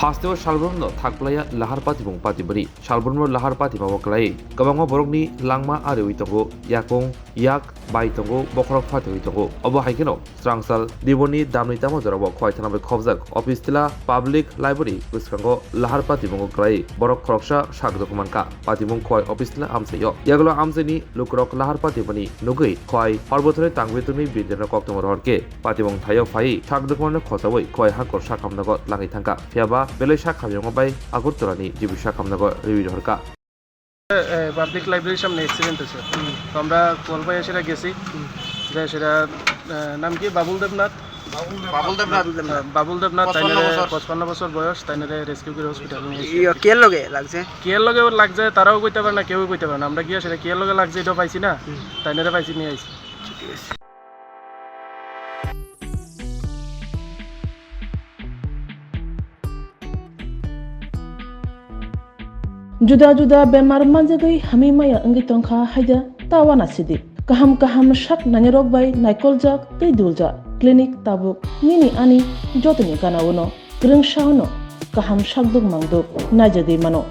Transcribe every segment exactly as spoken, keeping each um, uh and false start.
Hasteo salbrumno thakplaiya lahar patibung patibwrwi. Salbrumno lahar patimao klaiwi kwbangma borokni langma ariwi tongo, yakung yak bai tongo, bokhorok phatewi tongo. Obo hai kheno swrangsal diboni damni tamo jorao Khowai thana bai khobjak Office Tila Public Library bwskango lahar patibungo klaiwi borok khoroksa sak dukhu mankha. Patibung Khowai Office Tila amchaio. Yagulo amchaini lukurok lahar patibuni nugwi Khowai horbothorni tangwi tongni bidirno koktwma rohor khe patibung thaio phaiwi sak dukhumarno khochaui Khowai Hangkor sakhamnago langwi thangkha. Phiyaba belai sak hamyungo bai Agartala ni G B sakhamnago riwi rohorkha. এ, পাবলিক লাইব্রেরির সামনে অ্যাক্সিডেন্ট হয়েছে। তো আমরা কল পাই, সেটা গেছি। যে সেটা, আহ, নাম কি? বাবুল দেবনাথ। বাবুল দেবনাথ। হ্যাঁ, বাবুল দেবনাথ, পঁচপান্ন তাইনারে বছর। পঁচপান্ন বছর বয়স, তাইনারে রেস্কিউ করে হসপিটালে নিয়ে এসেছি। ইয়ে, কে লগে লাগছে? কে লগে ওর লাগছে, তারাও কইতে পারে না, কেউই কইতে পারে না। আমরা গিয়া সেটা কে লগে লাগছে, এটাও পাইছি না। হুম। তাইনারে পাইছি, নিয়ে আইছি। ঠিক আছে। Juda juda bemar manjagwi hamwi maya wngwi tongkha haida ta uanasidi. Kaham kaham sak nainarok bai naikoljak tei duljak clinic tabuk nini ani jotoni gana-o no kwrwngsa-o no kaham sakduk mangduk naijagwi mano,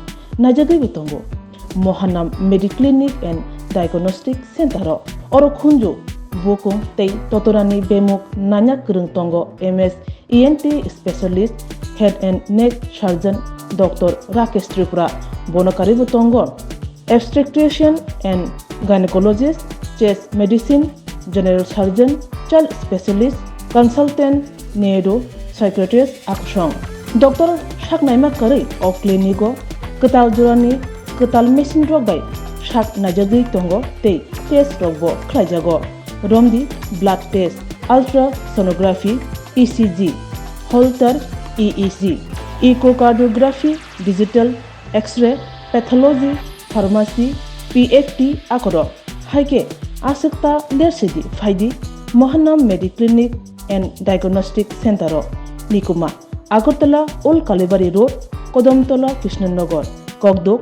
naijagwibo tongo. Mohanam Mediclinic and Diagnostic Center-o oro khunju, bukung tei totorani bemuk nanya kwrwng tongo M S E N T specialist, head and neck surgeon Doctor Rakesh Tripura, bono karwibo tongo obstetrician and gynecologist, chest medicine, general surgeon, child specialist, consultant, neuro, psychiatrist, akusong. Doctor sak naima karwi o clinic-o kwtal jorani kwtal machine rok bai sak naijagwi tongo tei test rokbo khlaijago. Romdi blood test, ultrasonography, E C G, Holter E E G, echocardiography, digital X-ray, pathology, pharmacy, P F T akorok. Hai khe aswk ta lersidi phaidi Mohanam Mediclinic and Diagnostic Center-o. Nikuma, Agartala Old Kalibari Road, Kodomtola, Krishnanagar, Kokduk,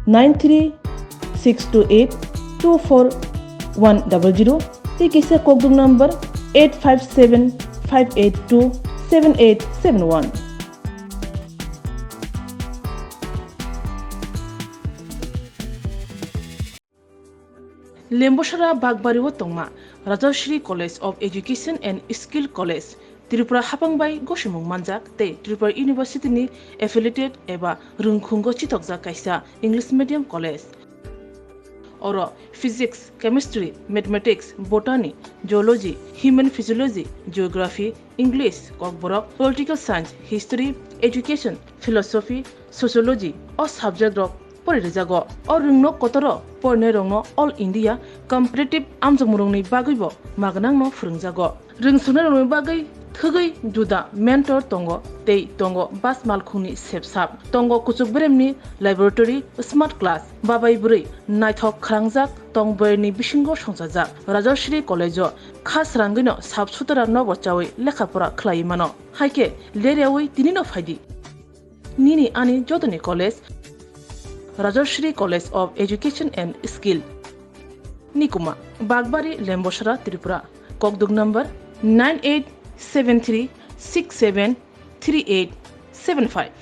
nine three six two eight two four one double zero, tei kisa kokduk number eight five seven five eight two seven eight seven one. Lembosara Bakbari o tongma Rajashri College of Education and Skill College, Tripura hapang bai gosimung manjak tei Tripura University ni affiliated eba rwngkhungo chitokjak kaisa English medium college. Oro physics, chemistry, mathematics, botany, zoology, human physiology, geography, English, Kokborok, political science, history, education, philosophy, sociology o subject rok pori rijago. O rwngno kotoro porinai rokno All India Competitive amjokmung rokni bagwibo magnangno phwrwngjago. Rwngsongnai rokni bagwi thwgwi juda mentor tongo tei tongo bas malkhungni sepsap. Tongo kuchuk beremni laboratory, smart class, babai bwrwi naithok khrangjak tong boyarni bisingo songchajak. Rajashri College o kha srangwino sap sutara nobo chawi lekha pora khlaiwi mano. Hai khe ler yawi tinino phaidi. Nini ani jotoni college, Rajashri College of Education and Skill. Nikuma, Bakbari, Lembosara, Tripura. Kokduk number nine eight seven three six seven three eight seven five.